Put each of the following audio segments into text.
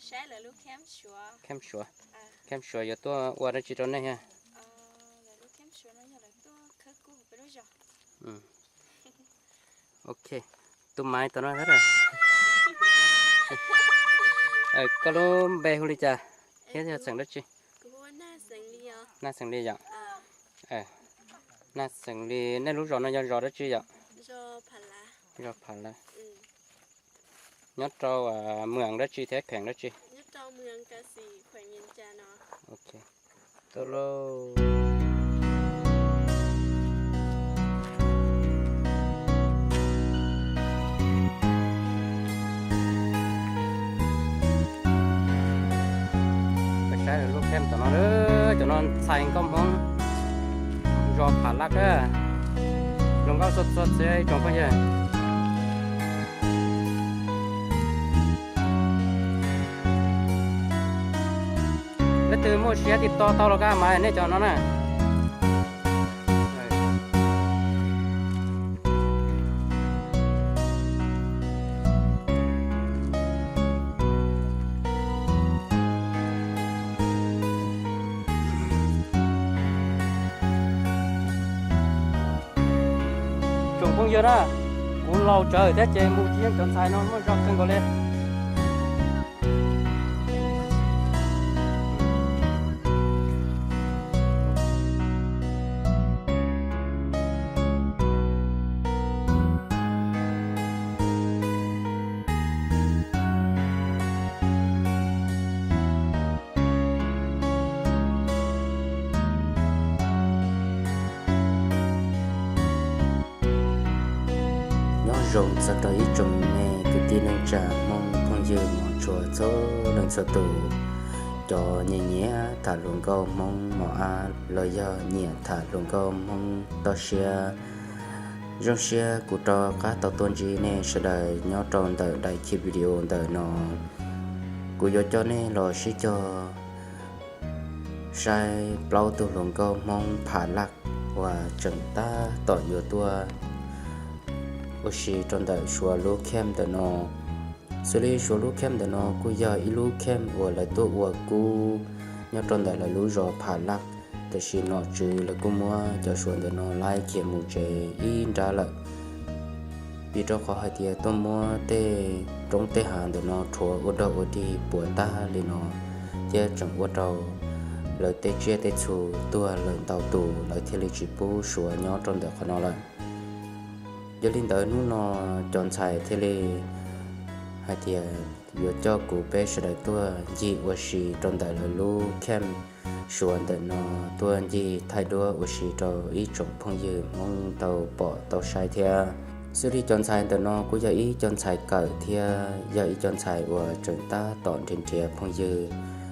Camp Suav. Camp Suav yuav tuaj ua dab tsi rau nej thiab? Ok, tus maiv tom no thiab. Koj lub npe hu li cas thiab yog xeem dab tsi? Naj Xeem Lis yom? Naj Xeem Lis, nej lub zos no yog zos dab tsi yom? Zos Phav Laj. Nyob rau mwam dab tsi thiab kheem dab tsi? Saib lub camp tom no, cov no ntxhais nkauj Hmoob zos Phav Laj, zoo nkauj txhua txhua txhia ib tsoom phooj ywg. Leej twg muaj siab tiv tauj tau los koj mas nej cov no na. Tsoom phooj ywg na, kuv laus tsawv thiab ces mus tsis yeej cov ntxhais no muaj zog kawg nkaus li. Nyob zoo txog rau ib tsoom me kwv tij neej tsa Hmoob phooj ywg mos tshua txhua leej txhua tus, cov nyiam nyiam tham hluas nkauj Hmoob mos ab los yog nyiam tham hluas nkauj Hmoob toj siab. Zoo siab kuv rov qab tau tuaj ntsib nej sawv daws nyob rau ntawm daim clip video ntawm no. Kuv yuav coj nej los sib cog saib plaub tug hluas nkauj Hmoob Phav Laj uas tseem tab tom yuav tuaj ua si rau ntawm Suav lub camp ntawm no. Xws li Suav lub camp ntawm no kuj yog ib lub camp uas lawv tuaj ua kub nyob rau ntawm lawv lub zos Phav Laj, tiam sis nom tswv lawv kuj muab cov Suav ntawm no laib khiav mus tsev ib nrab lawm. Vim rau qhov hais tias tuaj muab tej roob tej hav ntawm no rhuav ua dog ua dig puas tag li no, thiab tseem ua rau lawv tej tsiaj tej txhu tuag lawm ntau tus, lawv thiaj li tsis pub Suav nyob rau ntawm qhov no lawm. Yog li ntawd hnub no cov ntxhais thiaj li hais tias yuav coj kuv peb sawv daws tuaj ncig ua si rau ntawm lawv lub camp Suav ntawm no, tuaj ncig thaij duab ua si rau ib tsoom phooj ywg Hmoob tau pom tau saib thiab. Xws li cov ntxhais ntawm no kuj yog ib co ntxhais kawm thiab yog ib co ntxhais uas tseem tab tom nrhiav nrhiav phooj ywg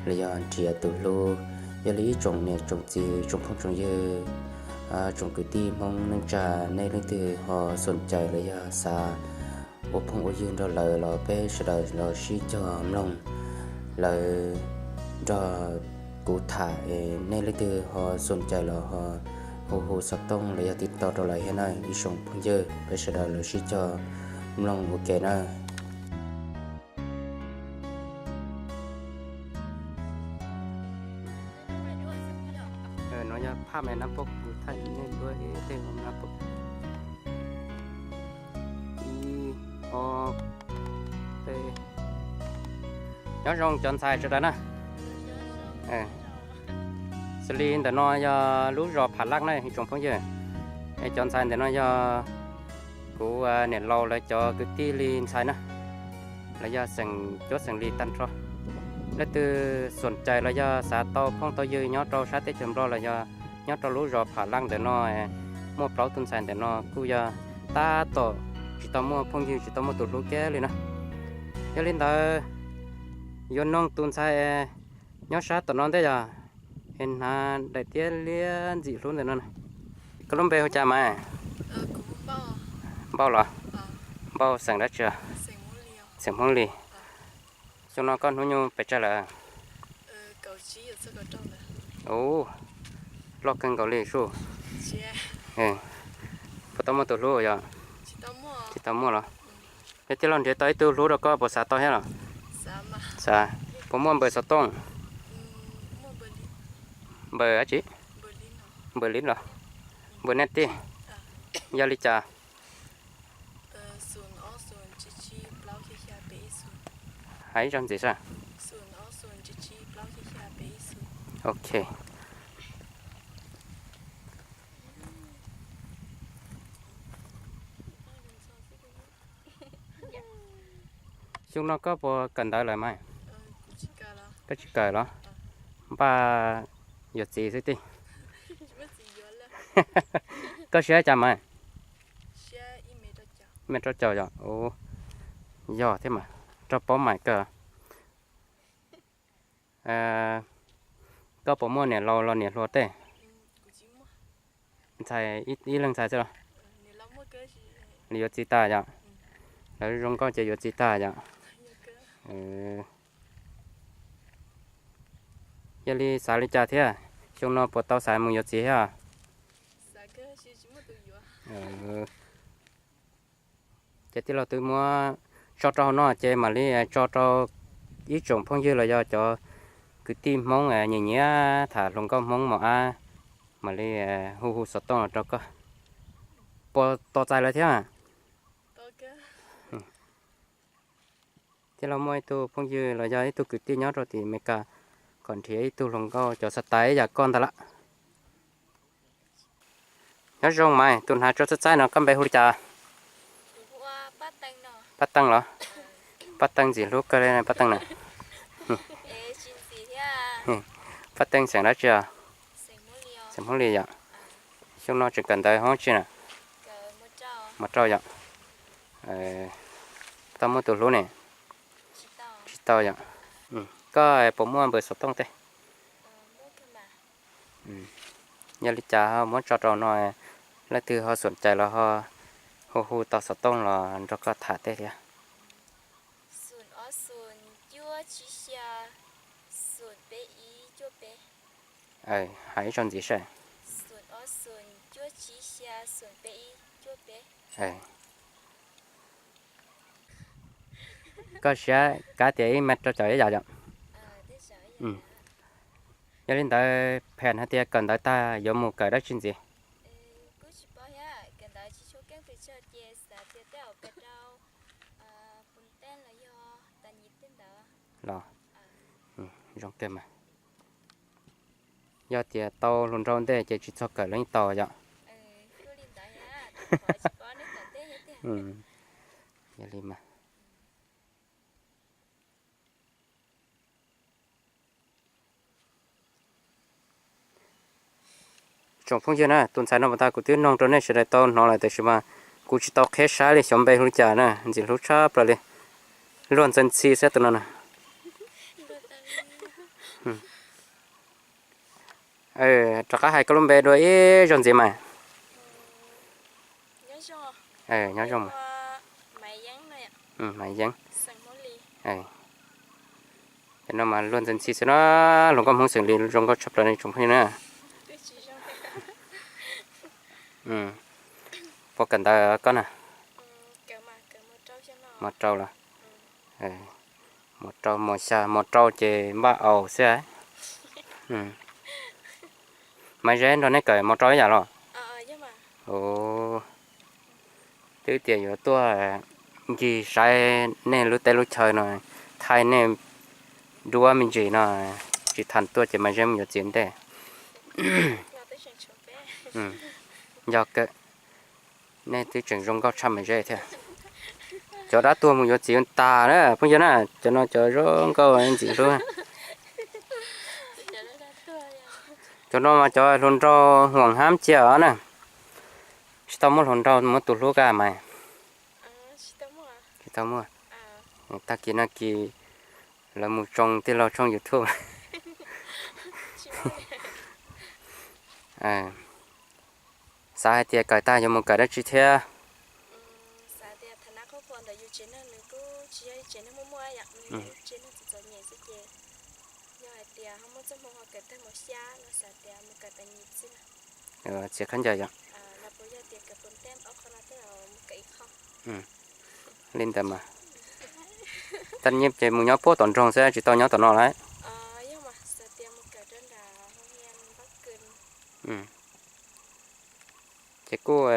los yog nrhiav tus hlub. Yog li ib tsoom niam tsoom txiv tsoom phooj tsoom ywg, tsoom kwv tij Hmoob neej tsa, nej leej twg ho xoom cais los yog xav ua phooj ua ywg nrog lawv los peb sawv daws los sib cog mloog lawv nrog kuv tham es nej leej twg ho xoom cais los ho hu hu xov tooj los yog tiv tauj rau lawv thiab na ib tsoom phooj ywg, peb sawv daws los sib cog mloog ua ke na. No yog phaj me nab pab kuv thaij nej duab ib teg nab pab. Ib, ob, peb. Nyob zoo cov ntxhais sawv daws na. Xws li ntawm no yog lub zos Phav Laj na ib tsoom phooj ywg. Es cov ntxhais ntawm no yog kuv niam laus lawv cov kwv tij li ntxhais na. Lawv yog xeem cuab xeem li tag nrho. Leej twg xoom cais los yog xav tau phooj tau ywg nyob rau sab teb chaws Nplog los yog nyob rau lub zos Phav Laj ntawm no, muaj plaub tug ntxhais ntawm no kuj yog tab tom tsis tau muaj phooj ywg tsis tau muaj tus hlub kiag li na. Yog li ntawd yuav noog tus ntxhais nyob sab tom no ntej yog es hnav daim tiab liab ntxim hlub ntawm no. Koj lub npe hu cas mas? Npauj los? Npauj xeem dab tsi? Xeem Hmoob Lis. Xyoo no koj hnub nyoog pes tsawg lawm? Ub, loj kawg nkaus li sub. Puas tau muaj tus hlub yog? Tsis tau muaj los? Yog tij laug nrhiav tau ib tug hlub rau koj puas xav tau thiab los? Xav. Puas muaj npawb xov tooj? Npawb dab tsi? Npawb li los? Npawb nej tij? Yog li cas? Hais ib zaug ntxiv saib. Ok. Xyoo no koj puas kawm ntawv lawm mas? Koj tsis kawm los? Npaj yuav txiv xwb tij. Koj siab cas mas? Ib mev rau caum yom? Yog thiab mas, raug paub mais kawg. Koj puas muaj niam laus los niam hluas tej? Ntxhais, ib leeg ntxhais xwb los? Lawv yuav txiv tas yom? Lawv zoo nkauj ces yuav txiv tas yom? Yog li xav li cas thiab? Xyoo no puas tau xav mus yuav txiv thiab? Ces tij laug twb muab tso rau hauv no ces mam li tso rau ib tsoom phooj ywg los yog cov kwv tij Hmoob nyiam nyiam tham hluas nkauj Hmoob mos ab, mam li hu hu xov tooj los rau koj. Puas tos txais lawv thiab? Tij laug muaj ib tug phooj ywg los yog ib tug kwv tij nyob rau tim Amelikas kom nrhiav ib tug hluas nkauj cov xav tais ib yam koj ntag lawm. Nyob zoo mas, tus hnav tso txaib txaib no koj npe hu li cas? Pab Teej los? Pab Teej ntxim hlub kawg li Pab Teej na. Pab Teej xeem dab tsi os? Xeem Hmoob Lis yom. Xyoo no tseem kawm ntawv hoob tsi na? Mos rau yom. Tau muaj tus hlub ne? Tsis tau yom. Koj puas muaj npawb xov tooj tej? Yog li cas ho muab tso rau no, leej twg ho xom cais los ho hu hu tau xov tooj los nrog koj tham tej thiab. Hais ib zaug ntxiv saib. Koj siab kav tias ib mev rau caum ib yam yom. Yog li ntawd phem hais tias kawm ntawv tag yuav mus kawm dab tsi ntxiv? Los, zoo kawg mas. Yog tias tau hluas nraug ntej ces tsis txog kawm los yeej tau yom. Yog li mas. Tsoom phooj ywg na, tus ntxhais no puas tau kuv twb noog rau nej sawv daws tau hnov lawm tiam sis mas kuv tsis tau qheb saib li xyov npe hu li cas na, ntxim hlub tshaj plaws li. Luag ntxeev ntxhi xwb tus no na. Rov qab hais koj lub npe dua ib zaug ntxiv mas. Nyob zoo, Maiv Yeeb. Cov no mas luag ntxeev ntxhi xwb na, hluas nkauj Hmoob xeem Lis zoo nkauj tshaj plaws li tsoom phooj ywg na. Puas kawm ntawv koj na? Mos rau los? Mos rau mos xya, mos rau ces npaj aus xwb. Maiv Zeb nrog nej kawm mos rau ib yam los? Twb tias yuav tuaj ncig saib nej lub teb lub chaw no, thaij nej duab me ntsis no, tsis tham tuaj ces Maiv Zeb mus yuav txiv ntej. Yog kawg, nej twb tseem zoo nkauj tshaj Maiv Zeb thiab. Cov dab tuag mus yuav txiv tag na phooj ywg na, cov no cov zoo nkauj ntxim hlub. Cov no mas cov hluas nraug huam hab cia os na. Tsis tau muaj hluas nraug muab tus hlub kaj mas. Tsis tau muaj. Tag kis no kis lawv mus tsoo tij laug tshooj YouTube. Xav hais tias kawm tag yuav mus kawm dab tsi thiab? Txiav khaub ncaws yom. Li ntawd mas. Tab nyiaj ces mus nyob puag tom nroog xwb tsis tau nyob tom no lawm. Ces kuj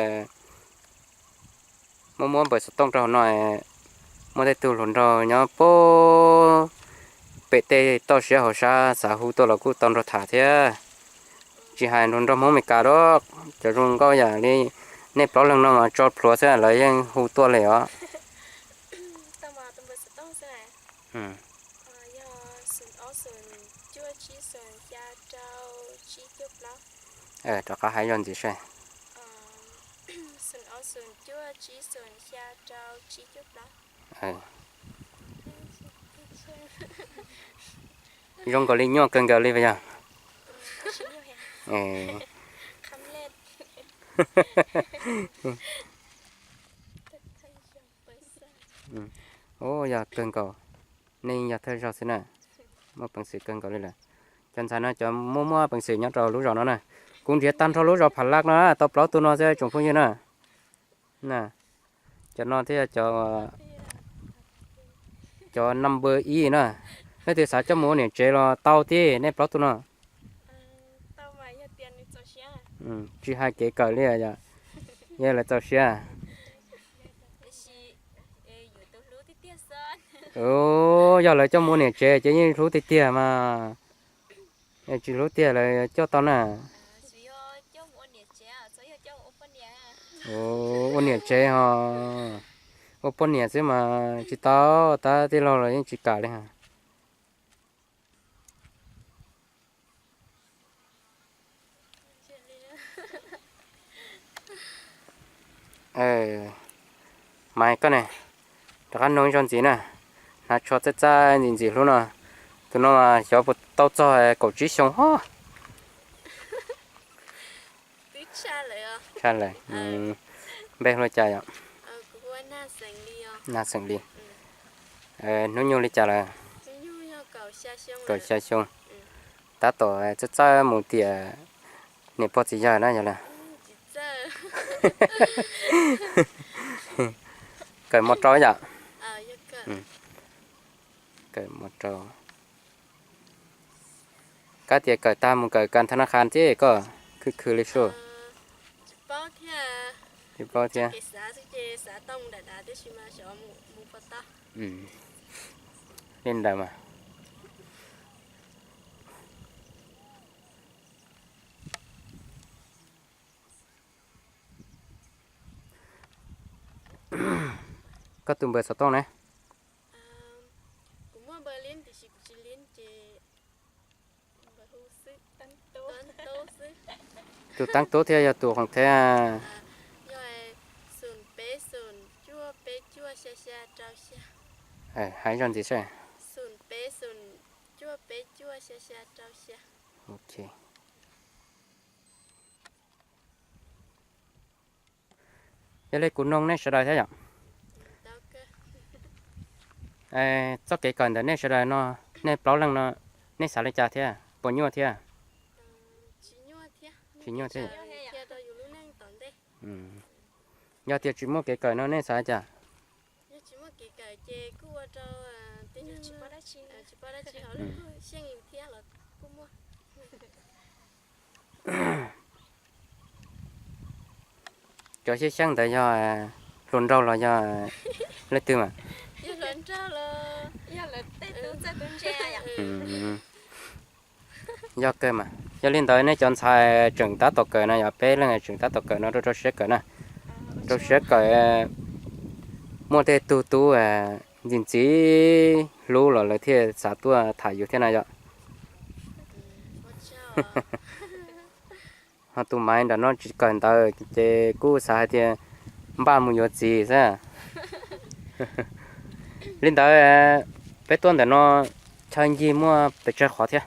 muab muab npawb xov tooj rau hauv no, muaj tej tug hluas nraug nyob puag pem tej toj siab hauv sab xav hu tuaj los kuj tau nrog tham thiab. Tsis hais hluas nraug Hmoob Meskas los cov zoo nkauj yam li nej plaub leeg no mas tso plhuav xwb lawv yeej hu tuaj li os. Rov qab hais zog ntxiv saib. Zoo nkaus li nyuaj kawg nkaus li yog. Ua yog kawg nkaus, nej yog thawj zaug xwb na, muaj peev xwm kawg nkaus li lawm. Cov ntxhais no cov muaj muaj peev xwm nyob rau lub zos no na. Kuv nrhiav tag nrho lub zos Phav Laj no tau plaub tug no xwb tsoom phooj ywg na. Cov no thiab cov number ib na. Leej twg xav coj mus ua niam tsev los tau thiab nej plaub tug no. Tsis hais kev kawm li, yog lawv txaus siab. Yog lawv coj mus ua niam tsev ces yeej hlub tiag tiag mas. Tsis hlub tiag lawv coj tau na. Ua niam tsev ho ua poj niam xwb mas tsis tau, tab tij laug los yeej tsis kam li. Maiv koj ne, rov qab noog ib zaug ntxiv na. Hnav tsho txaij txaij ntxim ntxim hlub no. Tus no mas xyov puas tau txog kaum tsib xyoo ho. Tshaj lawm. Npe hu li cas yom? Nag xeem li. Hnub nyoog li cas lawm? Kaum xya xyoo. Tab tom txawj txawj mus tiam niam pog txiv yawg na yog lawm. Kawm mos rau yom? Kawm mos rau. Kab tias kawm tag mus kawm kas thab naj khas thiab koj khwv khwv li sub. Tsis paub thiab. Li ntawd mas. Koj tus npawb xov tooj ne? Tus Taab Tub thiab yog tus qhov thiab? Hais zog ntxiv saib. Yog li kuv noog nej sawv daws thiab yom. Txoj kev kawm ntawm nej sawv daws no, nej plaub leeg no, nej xav li cas thiab, puas nyuaj thiab? Tsis nyuaj thiab. Yog tias tsis muaj kev kawm no nej xav li cas? Cov xyab xyeeb ntawd yog hluas nraug los yog leej twg mas? Yog kawg mas. Yog li ntawd nej cov ntxhais tseem tab tom kawm no yog peb leeg tseem tab tom kawm no rau rau siab kawm na. Rau siab kawm, muaj tej tug tub ntxim ntxim hlub los lawv thiaj xav tuaj tham yus thiab na yom. Ho tus Maiv nram no tsis kawm ntawv ces kuj xav hais tias npaj mus yuav txiv xwb. Li ntawd, peb tuaj ntawm no chaw ncig muaj pes tsawg qhov thiab?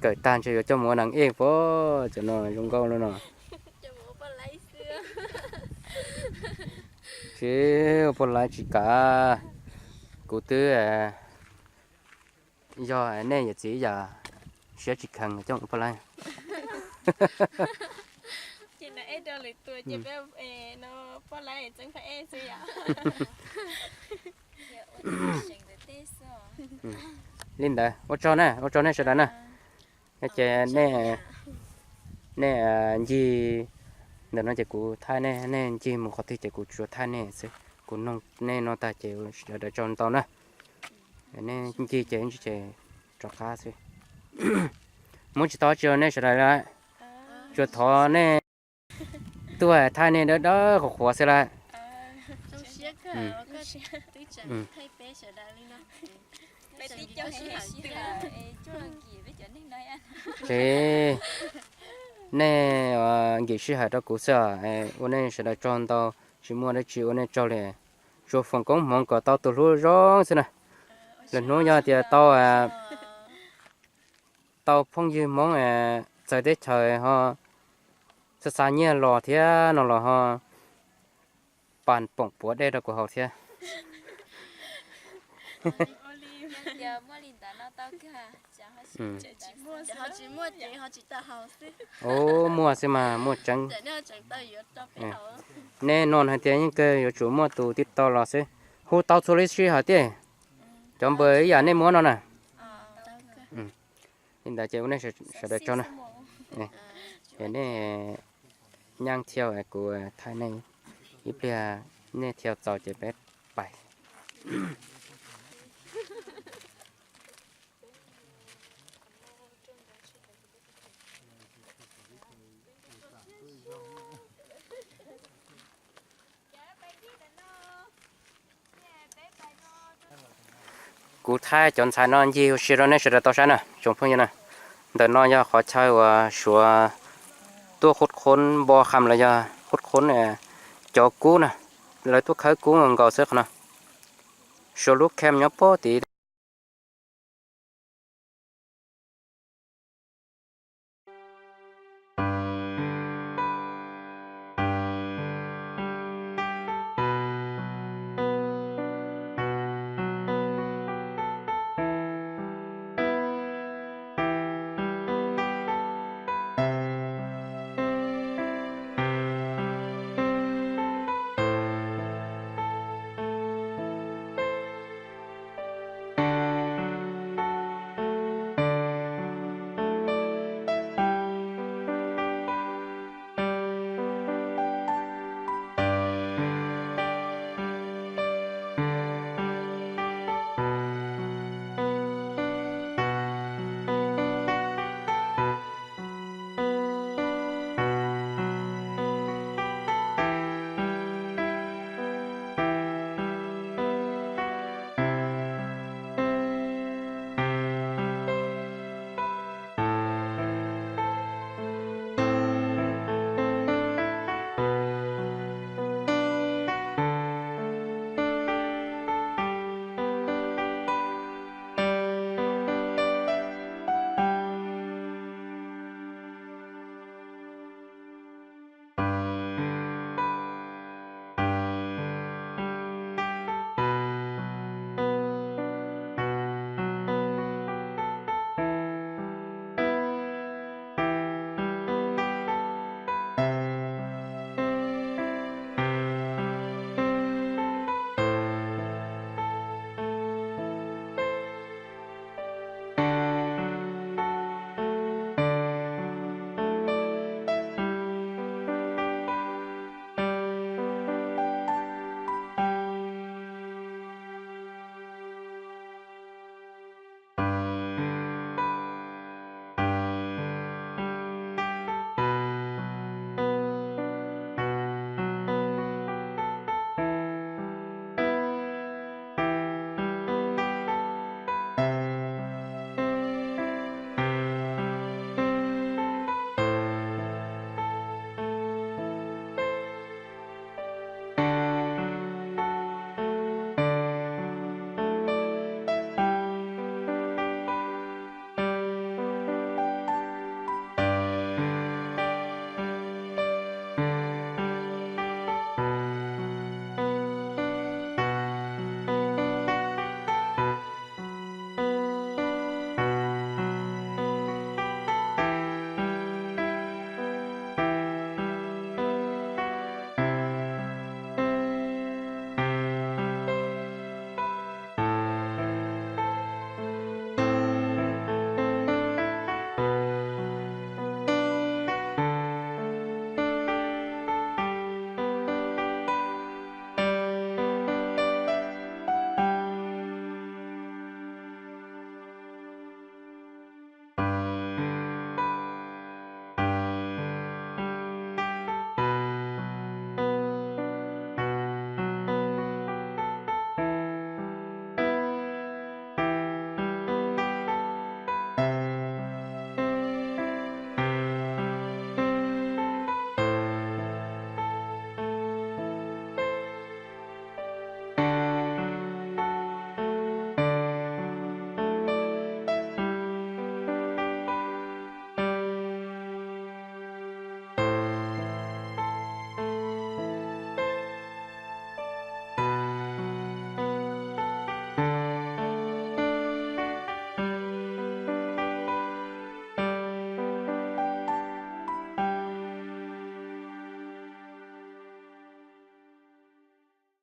Kawm tag ntshe yuav coj mus ua nas ej puas, cov no zoo nkauj no no. Tsis, ua poj laib tsis kam. Kuv twb yog nej yawm txiv yam siab tsis kheev coj ua poj laib. Li ntawd ua tsaug na, ua tsaug nej sawv daws na. Ces nej, nej ncig ntawm no ces kuv thaij nej, nej ncig mus qhov twg ces kuv tsuas thaij nej xwb. Kuv noog nej no tag ces sawv daws tsaug ntau na. Nej ncig ces ib ntsis ces rov qab xwb. Muab tsis tau tsi nej sawv daws lawm. Tsuas thov nej tuaj thaij nej dawb dawb qhuav qhuav xwb lawm. Ces nej nkim sij hawm rau kuv xwb os, ua nej sawv daws tsaug ntau, tsis muaj dab tsi ua nej tsaug li. Tsuas foom koob hmoov kom tau tus hlub zoo xwb na. Lwm hnub yog tias tau, tau phooj ywg Hmoob txawv teb chaws ho xa xa nyiaj los thiab no los ho pas poom puav dej rau kuv haus thiab. Ua muaj xwb mas muaj tseeb. Nej no hais tias yeej kawg yuav tsum muaj tus tib tau los xwb. Hu tau txhua lub sij hawm tiag. Cov npawg ib yam nej muab no na. Li ntawd ces ua nej sawv daws tsaug na. Nej nyaab thiab kuv thaij nej ib pliag, nej thiaj txaus ces peb pais. Kuv thaij cov ntxhais no ncig ua si rau nej sawv daws tau saib na tsoom phooj ywg na. Ntawm no yog qhov chaw uas suav tuaj qhuab qhuab npo kham los yog qhuab qhuab cov kub na, lawv tuaj khawb kub nkaus xwb qhov no. Suav lub camp nyob pob tid.